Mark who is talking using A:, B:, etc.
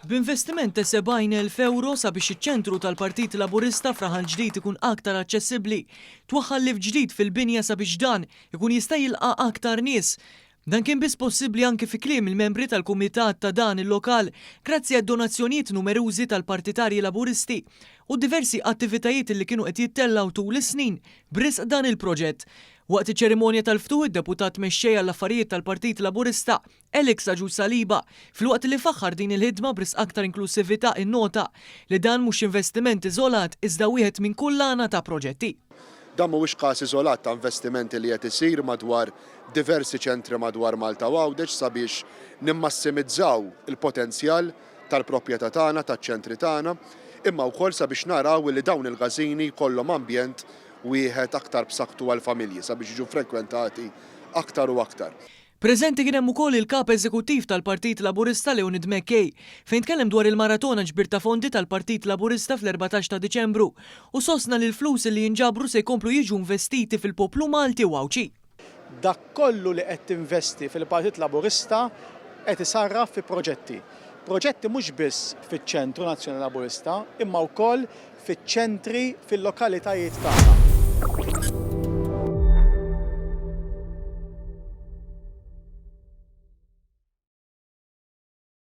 A: B'investiment ta' 70,000 ewro sabiex iċ-ċentru tal-Partit Laburista f'Raħal Ġdid ikun aktar aċċessibbli, twaħħal lift ġdid fil-binja sabiex dan ikun jista' jilqa' aktar nies. Dan kien biss possibbli anki fi kliem il-membri tal-kumitat ta' dan il-lokal grazzi għad-donazzjonijiet numerużi tal-partitarji Laburisti u d-diversi attivitajiet li kienu qed jittellgħu tul is-snin b'risq dan il-proġett. Waqt iċ-ċerimonja tal-ftuħ id-Deputat Mexxej għall-Affarijiet tal-Partit Laburista, Alex Agius Saliba, filwaqt li faħħar din il-ħidma b'risq aktar inklussività innota li dan mhux investiment iżolat iżda wieħed minn kullana ta' proġetti.
B: Dan mhuwiex każ iżolat ta' investimenti li qed isir madwar diversi ċentri madwar Malta u Għawdex sabiex nimmassimizzaw il-potenzjal tal-proprjetà tagħna, taċ-ċentri tagħna, imma wkoll sabiex naraw li dawn il-każini jkollhom ambjent wieħed aktar b'saħħtu għall-familji sabiex jiġu frekwentati aktar u aktar.
A: Preżenti kien hemm ukoll il-Kap Eżekuttiv tal-Partit Laburista Leonid McKay, fejn tkellem dwar il-maratona ġbir ta' fondi tal-Partit Laburista fl-14 ta' Diċembru u sostna li l-flus li jinġabru se jkomplu jiġu investiti fil-poplu Malti u Għawdxi.
C: Dak kollu li qed tinvesti fil-Partit Laburista qed isarraf fi proġetti. Proġetti mhux biss fiċ-Ċentru Nazzjonali Laburista imma wkoll fiċ-ċentri fil-lokalitajiet tagħna.